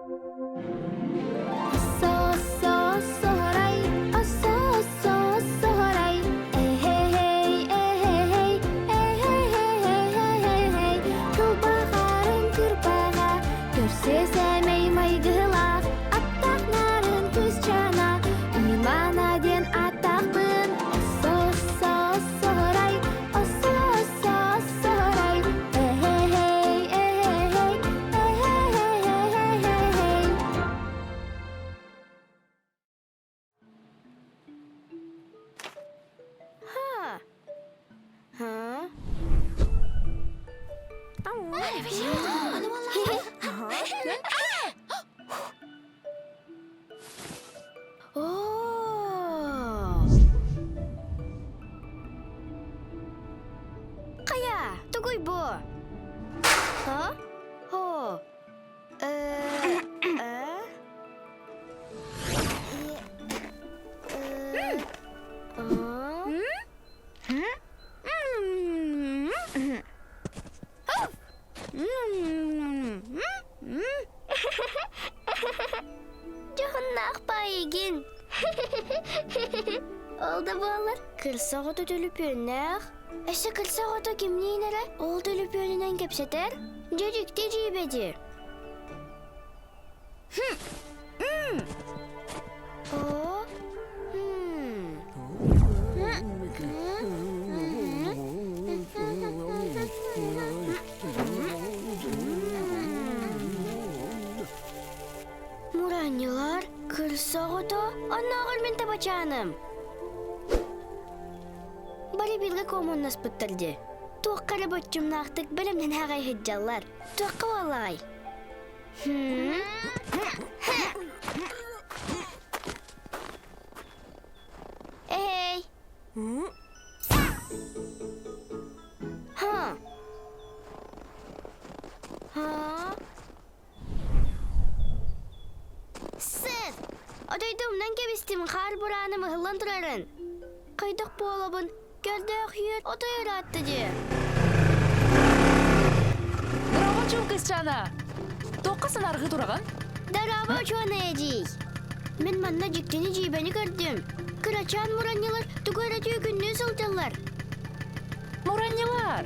Оссо-оссо-оссоһорай, оссо-оссо-оссоһорай, эһэ-һэй, эһэ-һэй, эһэ-һэй-һэй-һэй-һэй, кылбаҕарын кырбаҕа, көрсө сэмэй майгылаах, аттаах нарын кыысчаана, Уймаана диэн ааттаахпын, оссо-оссо-оссоһорай, оссо-оссо-оссоһорай, эһэ-һэй, эһэ-һэй, эһэ-һэй-һэй-һэй-һэй. Ха. Ха. Оо. Хайа, тугуй бу? Ха? Хо. Э, э? Э, а? Дьоһуннаах баайыгын. Ол да буоллар, кырса оҕото төлөпүөннээх. Өссө кырса оҕото кимниин эрэ ол төлөпүөнүнэн кэпсэтэр. Дьэ дьикти дьиибэ дии. О, Муранньылар, кырса оҕото, оннооҕор мин табачааным. Бары бииргэ куомуннаспыттар дии. Туохха эрэ боччумнаахтык бэлэмнэнэ аҕай сылдьаллар. Туохха буоллаҕай? Эй! Ха! Ха! Сэр! Отойдумнан кэбистим, хаар бурааным ыһыллан турарын. Хайдах буолабын? Көрдөөх үөр отой ыраатта дии. Дорообо, чуум кысчаана! Туохха санаарҕыы тураҕын? Дорообо, учуонай эдьиий! Мин манна дьиктини дьиибэни көрдүм. Кырачаан муранньылар тугу эрэ түөкүннүү сылдьаллар. Муранньылар!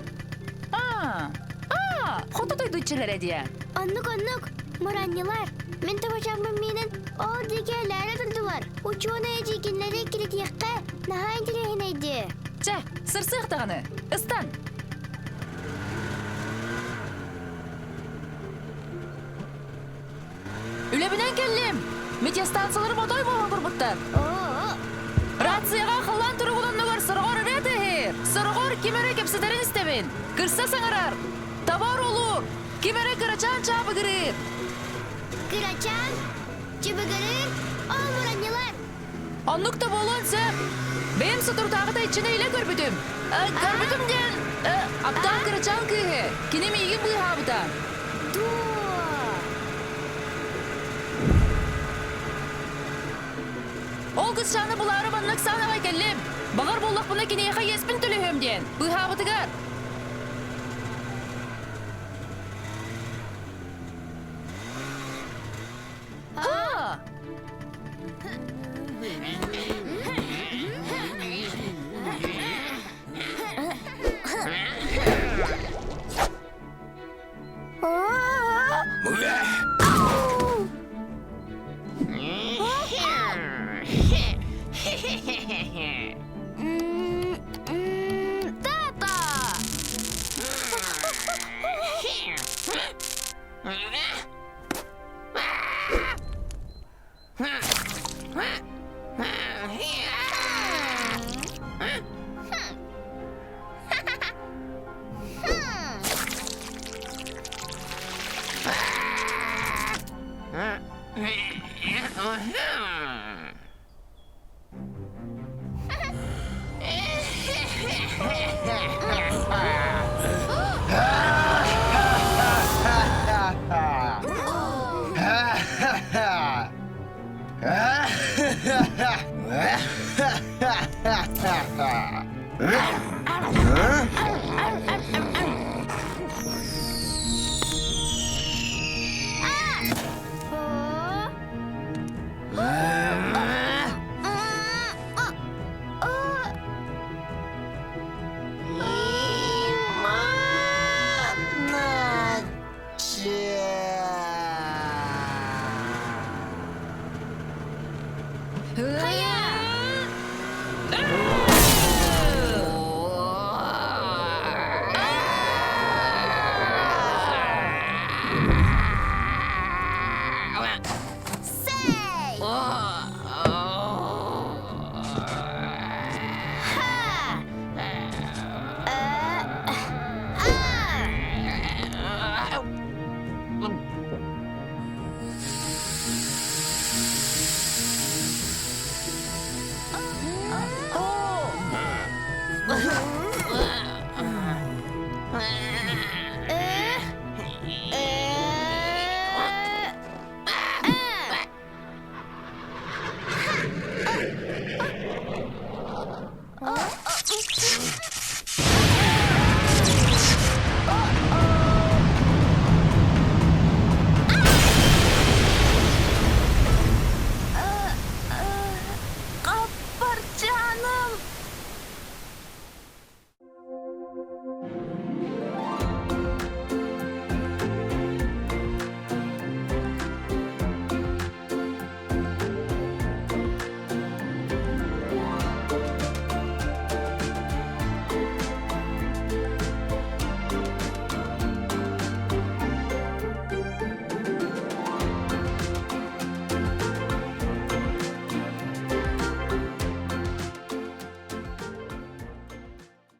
Аа! Аа! Хоту дойду иччилэрэ диэ. Оннук-оннук! Муранньылар! Мин табачааммын миинэн ол диэки элээрэ турдулар. Учуонай эдьиий кинилэри эккирэтиэххэ, наһаа интэриэһинэй дии. Чэ, сырсыах даҕаны. Ыстан! Үлэбинэн кэллим! Метеостанцияларым отой буолан турбуттар. Рацияҕа халлаан туругун оннугар сороҕор ырыа тыаһыыр, сороҕор ким эрэ кэпсэтэрин истэбин. Кырса саҥарар, табаар олуур, ким эрэ кырачаан чаабыгырыыр. Кырачаан, чыбыгырыыр, ол муранньылар. Оннук да буолуон сөп. Бэйэм соторутааҕыта иччини илэ көрбүтүм. Көрбүтүм диэн, аптаах кырачаан кыыһы. Кини миигин быыһаабыта. Дуо? Ол кысчааны булаары маннык саан аҕай кэллим. Баҕар буоллахпына киниэхэ иэспин төлөһүөм диэн. Быыһаабытыгар. Ха! Тата! Хайа!